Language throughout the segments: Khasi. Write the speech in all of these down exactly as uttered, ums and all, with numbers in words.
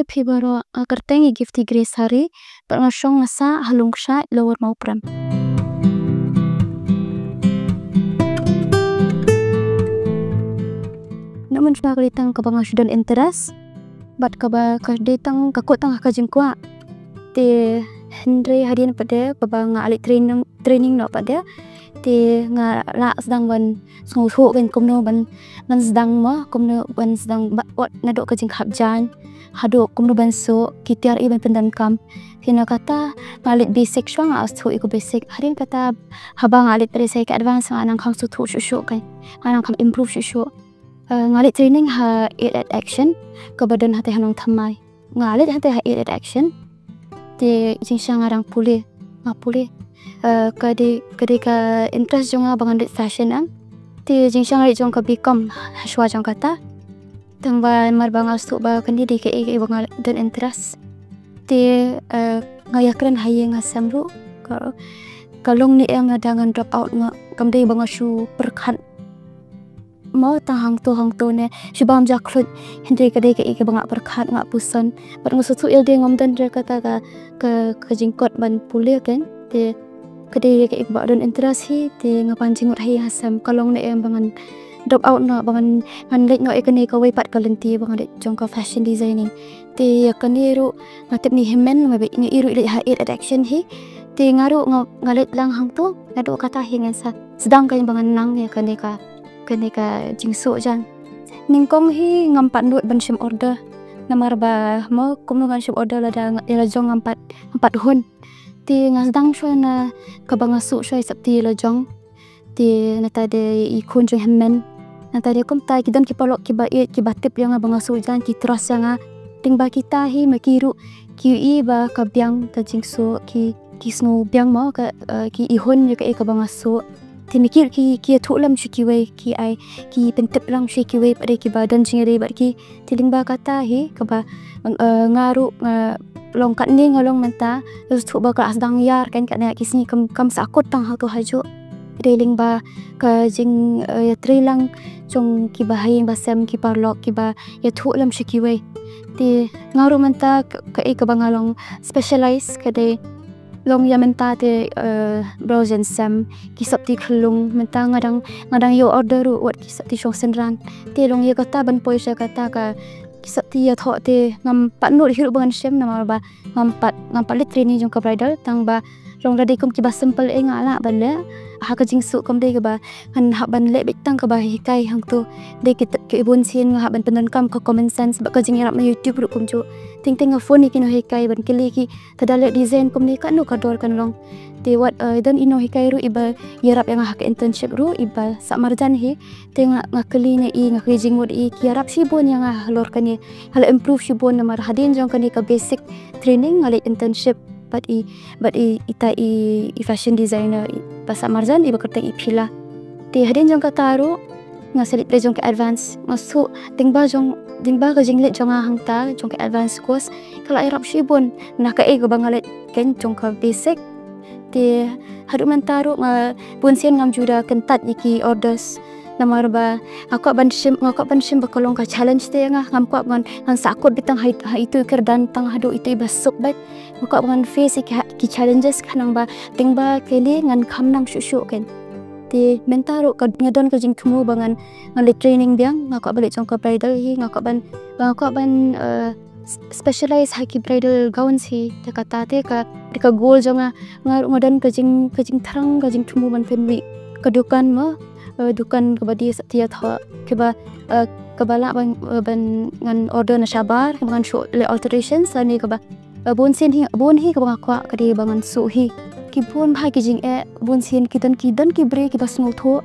phi baroh, nga kyrteng i Gifty Grace Hari, bad nga shong nga sah ha Lungkshaid, Lower Mawprem. Namar ka dei tang kaba nga shu don interest, bad kaba ka dei tang ka kut tang ka jingkwah. Te hynrei hadien pat de kaba nga leit training, training noh pat de. Te nga la sdang ban sngewthuh ban kumno ban, ban sdang mo, kumno ban sdang ba, wat naduh ka jingkhap jaiñ haduh kumno ban suh, ki tiar i ban pyndonkam. Te na kata nga leit basic shuwa, nga sngewthuh i ko basic. Hadien kata haba nga leit pat de sa ka advance, nga nang kham sngewthuh shuh shuh, kan nga nang kham improve shuh shuh. Eh, nga leit training ha Aid at Action kaba don hatei ha Nongthymmai. Nga leit hatei ha Aid at Action. Te jingshisha nga dang pule, nga pule. Eh, ka dei, ka dei ka interest jong nga ba ngan leit fashion, em. Te jingshisha nga leit jong ka B Com ha shuwa jong kata. Tang ba namar ba nga sngewthuh ba kane dei kaei kaei ba nga don interest. Te, eh, nga ïakren ha ïing ha sem ruh, ka, ka long ne em lada ngan drop out, nga, kam dei ba nga shu pyrkhat mo tang hangto hangto ne shu bam jakhluit. Hynrei ka dei kaei kaba nga pyrkhat, nga puson. Bad nga sngewthuh ïa lade ngam don re kata ka, ka, ka jingkot ban pule, kan. Te ka dei kaei kaba don interest hi, te nga pan jingmut ha ïing ha sem, ka long ne em ba ngan drop out noh, ba ngan, ngan leit noh ïa kane kawei pat ka lynti ba ngan leit jong ka fashion designing. Te ïa kane ruh nga tip ne hynmen, nga ba nga i ruh i leit ha Aid at Action hi. Te nga ruh nga, nga leit lang hangto, naduh kata hi ngan sa sdang, kan ba ngan nang ïa kane ka, kane ka jingsuh jaiñ. Nyngkong hi ngam pat nud ban shim order. Namar ba mo kumno ngan shim order lada nga, ïa la jong ngam pat, ngam pat hun. Te nga sdang shuwa na kaba nga suh shuwa i sopti ïa la jong. Te nangta de i khun jong hynmen. Nangta de kumta ki don ki paralok kiba ïeit, kiba tip ïa nga ba nga suh jaiñ, ki trust ïa nga. Lyngba kita hi ma ki ruh ki ïohi ba ka biang ka jingsuh, ki, ki sngew biang mo ka, eh, ki i hun ïa kaei kaba nga suh. Te ma ki ruh ki, ki ïathuh lem sha kiwei, ki ai, ki pyntip lem sha kiwei pat de kiba don jingïadei bad ki. Te lyngba kata hi kaba, eh, nga ruh nga long katne nga long mynta, sngewthuh ba ka la sdang ïar, kan, katne ki sngi kam, kam sahkut tang hato hajuh. Dei lyngba ka jing, eh, ïatrei lang jong kiba ha ïing ba sem, ki paralok kiba ïathuh lem sha kiwei. Te nga ruh mynta ka, kaei kaba nga long specialize ka dei long ïa mynta te, eh, blouse jaiñ sem, ki sopti khyllung, mynta nga dang, nga dang ïoh order ruh wat ki sopti shong synran. Te long ïa kata ban poi sha kata ka ki sopti ïathoh te ngam pat nud hi ruh ba ngan shim namar ba ngam pat, ngam pat leit training jong ka bridal, tang ba long lade kum kiba simple eh nga lah ban leh. Ha ka jingsuh kam dei kaba ngan hap ban leh beit tang kaba hikai hangto. Dei ki, ki bun sien nga hap ban pyndonkam ka common sense bad ka jingïarap na YouTube ruh kumjuh. Teng teng nga phone ïa ki nonghikai ban kylli ki, te da leh design kumne katno ka dor kan long. Te wat, eh, don i nonghikai ruh iba ïarap ïa nga ha ka internship ruh, iba sah marjan hi. Te nga, nga kylli na i, nga kylli jingmut i, ki ïarap shibun ïa nga halor kane, nga la improve shibun namar hadien jong kane ka basic training nga leit internship bad i, bad i, ita i, i fashion designer iba sah marjan, iba kyrteng i Phila. Te hadien jong kata ruh nga sa leit pdeng jong ka advance, nga suh lyngba jong, lyngba ka jingleit jong nga hangta jong ka advance course, ka la ïarap shibun na kaei kaba nga leit, kan, jong ka basic. Te haduh mynta ruh nga bun sien ngam ju da kyntait ïa ki orders. Namar ba nga kwah ban shim, nga kwah ban shim ba ka long ka challenge te ïa nga, ngam kwah ban, ngan sahkut beit tang ha, ha itu i kyrdan tang haduh itu iba suk beit. Nga kwah ban face ïa ki, ki challenges, khnang ba lyngba kane ngan kham nang shuh shuh, kan. Te mynta ruh ka, nga don ka jingthmu ba ngan, ngan leit training biang, nga kwah ban leit jong ka bridal hi, nga kwah ban, nga kwah ban, eh, s-, specialize ha ki bridal gowns hi, te kata te ka, te ka goal jong nga. Nga ruh nga don ka jing, ka jingthrang, ka jingthmu ban pynmih ka dukan mo, eh, dukan kaba dei sa ïathoh, kaba, eh, kaba lah ban, eh, ban ngan order na shabar, kaba ngan shu leh alterations, lane kaba, eh, bun sien hi, bun hi kaba nga kwah ka dei ba ngan suh hi. Ki bun bha ki jingeh, bun sien ki don, ki don ki briew kiba sngewthuh.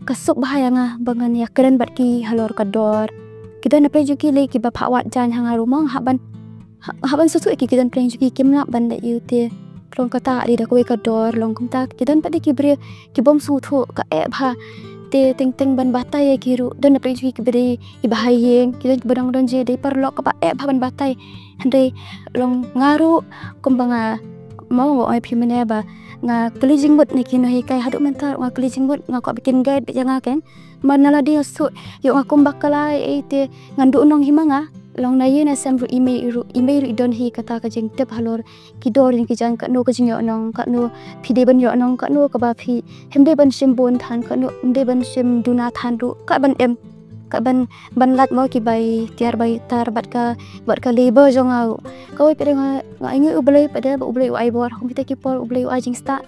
Ka suk bha ïa nga ba ngan ïakren bad ki halor ka dor. Ki don na pdeng jong ki lei kiba phah wad jaiñ ha nga ruh mo, nga hap ban, ha, hap ban sngewthuh ïa ki, ki don pdeng jong ki kim lah ban leh ïa u te. Long kata dei da kawei ka dor, long kumta ki don pat de ki briew ki bym sngewthuh, ka eh bha. Te teng teng ban batai ïa ki ruh, don na pdeng jong ki kiba dei iba ha ïing, ki don kiba dang don jingïadei paralok, kaba eh bha ban batai. Hynrei long nga ruh kumba nga, mo, nga ong ïa phi mynne ba nga kylli jingmut na ki nonghikai, haduh mynta nga kylli jingmut, nga kwah ba kin guide beit ïa nga, kan. Namar na lade nga shu ïoh nga kum bakla ei ei te ngan duh nong hi ma nga. Long na ïing na sem ruh i mei ruh, i mei ruh i don hi kata ka jingtip halor ki dor jong ki jaiñ, katno ka jingïohnong, katno phi dei ban ïohnong, katno kaba phi, phim dei ban shim bun than, katno phim dei ban shim duna than ruh, kat ban em, kat ban, ban lait mo ki bai tiar bai tar bad ka, bad ka labor jong nga ruh. Kawei pat de nga, nga ainguh U Blei pat de ba U Blei u ai bor, ha kum kita ki por U Blei u ai jingstad.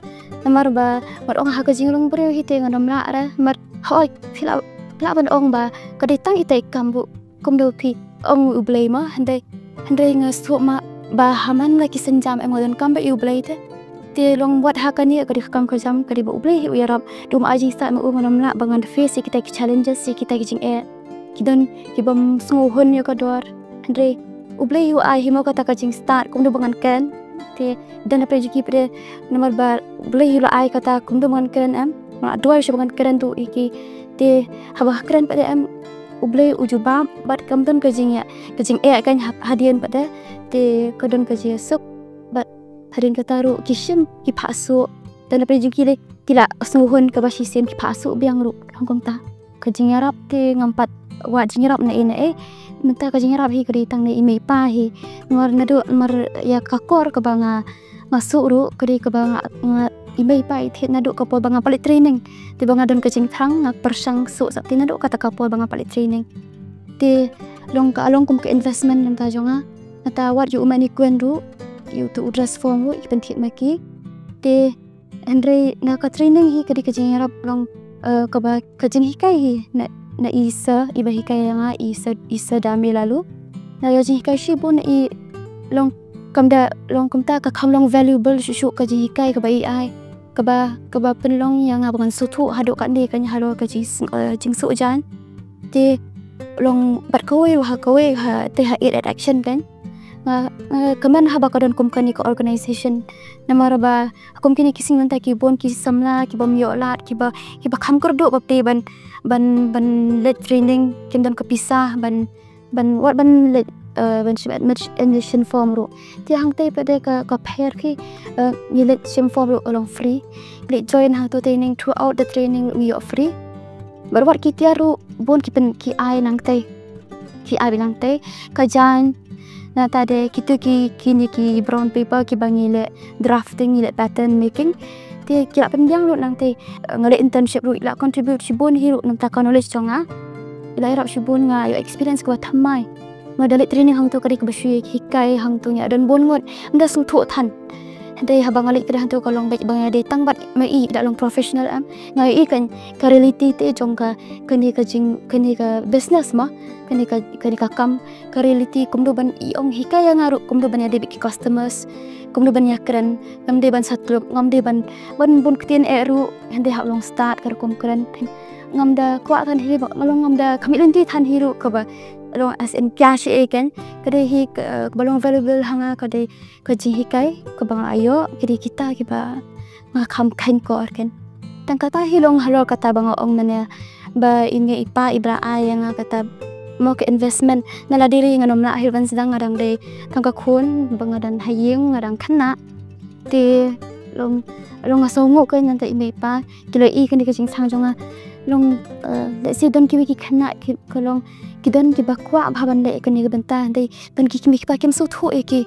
Namar ba, wat ong ha ka jinglong briew hi te ngan ym lah re, namar hooid, phi lah, lah ban ong ba ka dei tang ita i kam ruh. Kumno phi ong U Blei ma, hynrei, hynrei nga sngewthuh ma ba ha man la ki sienjam em nga donkam beit ïa U Blei te. Te long wat ha kane ka dei ka kam ka jam, ka dei ba U Blei hi u ïarap. Te um ai jingstad ma u, ngan ym lah ba ngan face ïa kita ki challenges, ïa kita ki jingeh. Ki don ki bym sngewhun ïa ka dor. Hynrei U Blei hi u ai hi mo kata ka jingstad kumno ba ngan kren. Te don na pyrshah ki pat de namar ba U Blei hi u la ai kata kumno ba ngan kren em. Nga duwai shuh ba ngan kren ruh ïa ki. Te haba kren pat de em, U Blei u jubab bad kam don ka jingeh, ka jingeh kan ha-, hadien pat de. Te ka don ka jingsuk bad hadien kata ruh ki shim ki phah suk. Te na pyrshah ki lei ki la sngewhun kaba shisien ki phah suk biang ruh hangkum ta. Ka jingïarap te ngam pat wad jingïarap na ei na ei. Mynta ka jingïarap hi ka dei tang na i mei i pa hi. Namar naduh namar ïa ka kor kaba nga nga suk ruh ka dei kaba nga, nga i mei i pa i thied naduh ka por ba nga pynleit training. Te ba nga don ka jingthrang nga pyrshang suk sah te naduh kata ka por ba nga pynleit training. Te long ka long kum ka investment na ka jong nga. Nata wat ïa u money coin ruh, ïa utu u dress form ruh i pynthied ma ki. Te hynrei na ka training hi ka dei ka jingïarap long, eh, kaba ka jinghikai hi na, na i sir iba hikai ïa nga, i sir, i sir Dame Lalu. Na ïa jinghikai shibun i long kam da long kumta ka kham long valuable shuh shuh ka jinghikai kaba i ai. Kaba, kaba pynlong ïa nga ba ngan sngewthuh haduh katne kan halor ka jing, eh, jingsuk jaiñ. Te long bad kawei ruh ha kawei ha te ha Aid at Action kan. Nga, nga kmen haba ka don kum kane ka organization. Namar ba kum kine ki sngi mynta ki bun ki samla ki bym ïoh lad kiba, kiba kham kyrduh ba phi ban, ban, ban leit training, kim don ka pisa ban, ban wat ban leit, eh, ban shim admission form ruh. Te hangtei pat de ka, ka pher ki, eh, ngi leit shim form ruh long free. Leit join hangto training, throughout the training ngi ïoh free. Bad wat ki tiar ruh bun ki pyn, ki ai nangtei. Ki ai nangtei. Ka jaiñ, nata de kitu ki, kine ki brown paper kiba ngi leh drafting, ngi leh pattern making. Te ki la pynbiang ruh nangtei. Nga leh internship ruh i la contribute shibun hi ruh na bynta ka knowledge jong nga. I la ïarap shibun, nga ïoh experience kaba thymmai. Nga da leit training hangto ka dei kaba shu hikai hangto, nga don bun ngut ym da sngewthuh than. Hynrei haba nga leit pat de hangto ka long beit ba nga dei tang bad ma i, da long professional em. Nga ïohi kan ka reality te jong ka, kane ka jing, kane ka business ma, kane ka, kane ka kam, ka reality kumno ban i ong hikai ïa nga ruh kumno ban ïadei bad ki customers, kumno ban ïakren, ngam dei ban satluk, ngam dei ban, ban bun ktien eh ruh, hynrei hap long stad ka rukom kren. Ngam da kwah than hi ba, nga long ngam da khmih lynti than hi ruh kaba long as in pia shi eh kan, ka dei hi ka, kaba long valuable ha nga ka dei ka jinghikai kaba nga ïoh, ki dei kita kiba nga kham kheiñ kor kan. Tang kata hi long halor kata ba nga ong mynne ba i mei i pa iba la ai ïa nga kata mo ka investment. Na la dei ruh ngan ym lah hi ban sdang, nga dang dei tang ka khun ba nga dang ha ïing, nga dang khynnah. Te long, long nga sngewnguh kan nangta i mei i pa ki la i kane ka jingsang jong nga. Long, eh, lehse don kiwei ki khynnah ki, ka long ki don kiba kwah bha ban leh kane ka bynta, hynrei don ki kmie ki kpa kim sngewthuh ïa ki.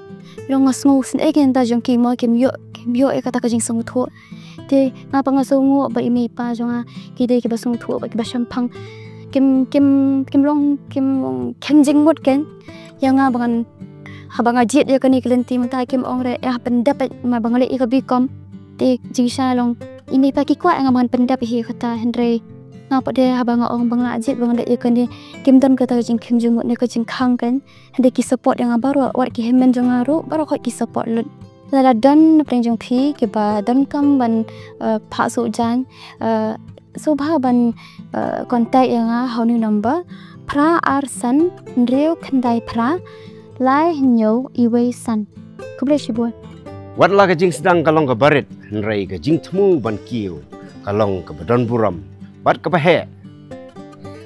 Long nga sngewsynei ki nangta jong ki mo, kim ïoh, kim ïoh ïa kata ka jingsngewthuh. Te nga pat nga sngewnguh ba i mei i pa jong nga ki dei kiba sngewthuh bad kiba shemphang. Kim, kim, kim long, kim long, kim jingmut kan ïa nga ba ngan, haba nga jied ïa kane ka lynti mynta kim ong re, eh, pyndep eh, ma ba nga leh ïa ka B Com. Te jingshisha long i mei i pa ki kwah ïa nga ba ngan pyndep hi kata, hynrei nga pat de haba nga ong ba nga la jied ba nga leh ïa kane, kim don kata ka jingkhim jingmut ne ka jingkhang kan. Hynrei ki support ïa nga baroh, wat ki hynmen jong nga ruh baroh khoit ki support lut. Lada don na pdeng jong phi kiba donkam ban, eh, phah suk jaiñ, eh, sngewbha ban, eh, contact ïa nga ha une u number phra ar san hynriew khyndai phra lai hynñiew iwei san. Khublei shibun. Wat la ka jingsdang ka long kaba rit, hynrei ka jingthmu ban kiew ka long kaba don burom bad kaba heh.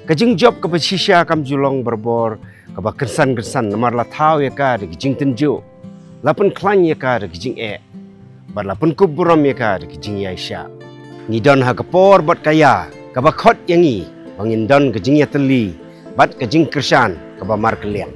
Ka jingjop kaba shisha kam ju long barabor kaba kynsan kynsan, namar la thaw ïa ka da ka jingtynjuh, la pynkhlaiñ ïa ka da ka jingeh, bad la pynkup burom ïa ka da ka jingïaishah. Ngi don ha ka por bad ka ïa kaba khot ïa ngi ba ngin don ka jingïatylli bad ka jingkyrshan kaba markylliang.